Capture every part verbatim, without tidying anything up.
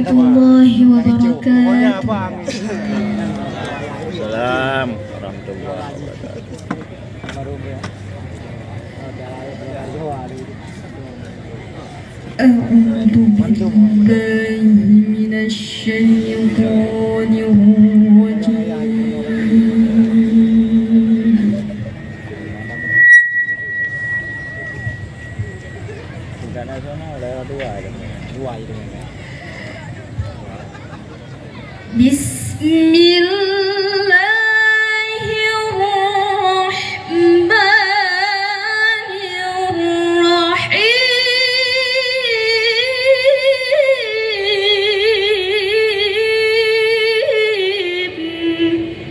Warahmatullahi wabarakatuh. Salam warahmatullahi wabarakatuh. أعوذ بالله من الشيطان الرجيم. بسم الله الرحمن الرحيم.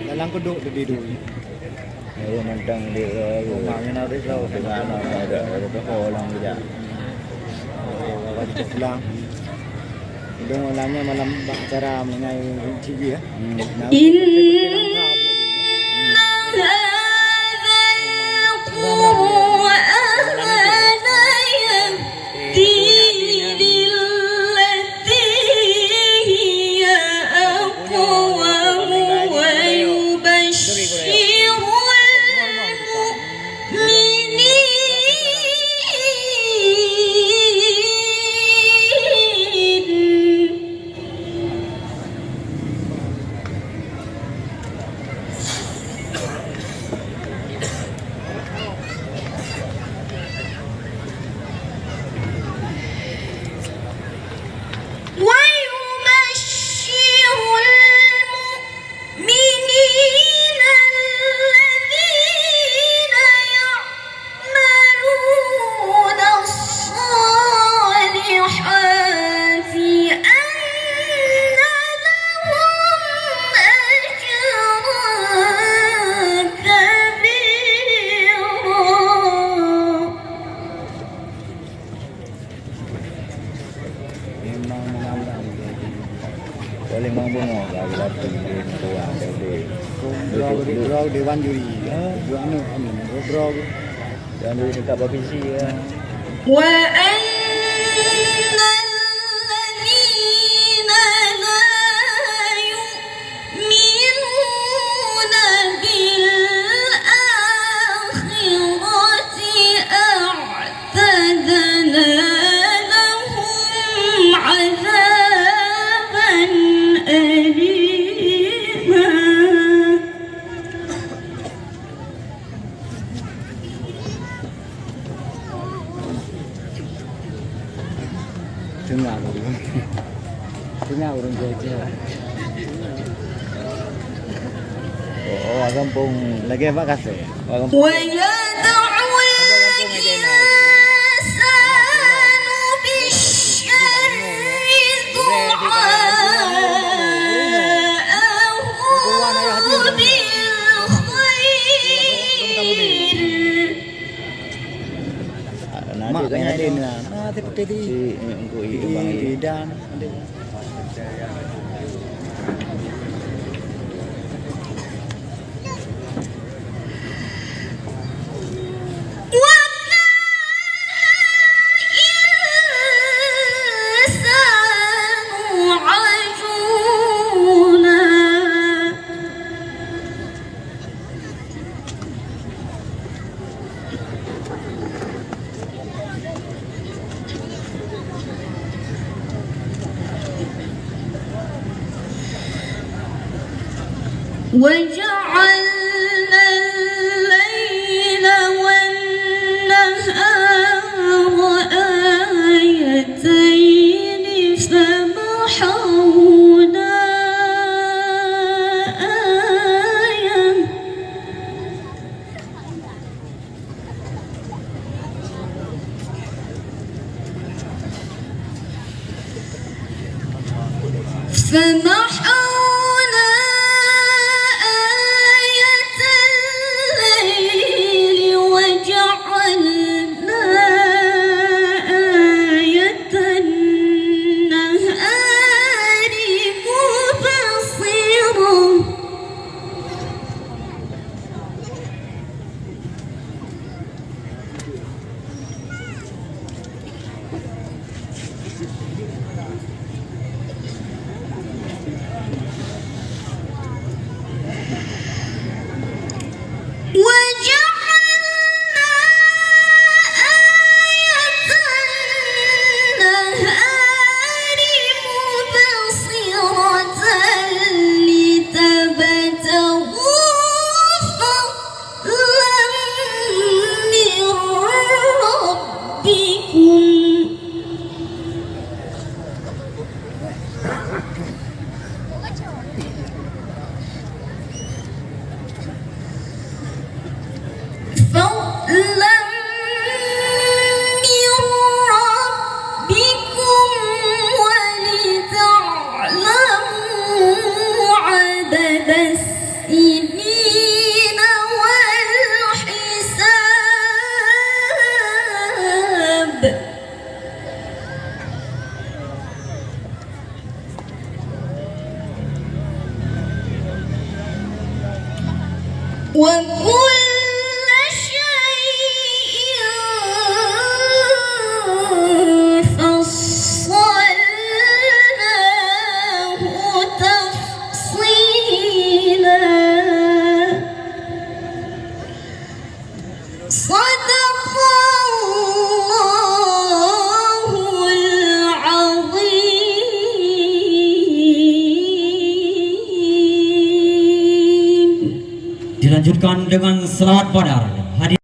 Dalam kuduk tadi tu. Nyoe mantong di, eh, rumah ni nak risau dengan ada, ada orang bijak. Pulang. Idong malamnya malam bak acara mengenai T V ya. Hmm. إن هذا القرآن يهدي للتي هي أقوم ويبشر المؤمنين. ويبشر المؤمنين الذين يعملون الصالحات أن لهم أجرا كبيرا. Memang menantang. Paling mau bengong lah, lelaki dia, tuan dia. Bro, bro, dewan juri. Ha? Dua aneuk kami, bro, bro. Dewan juri tingkat provinsi, ya. وأن الذين لا يؤمنون بالآخرة أعتدنا لهم عذابا أليما. Teungoh ureueng. Teungoh ureueng jai-jai. Oh, oh, gampông lagèe bak kasé. ويدعو الإنسان بالشر دعاءه بالخير. Mak, adik, adik, adik. Nah, adik, adik. Si, eh, Engku, eh, Abang, eh. Idan, adik. وجعلنا الليل والنهار آيتين فمحونا آية فمحونا آية الليل وجعلنا آية النهار مبصرة. وكل شيء فصلناه تفصيلا. صدق الله العظيم. Dilanjutkan dengan selawat Badar.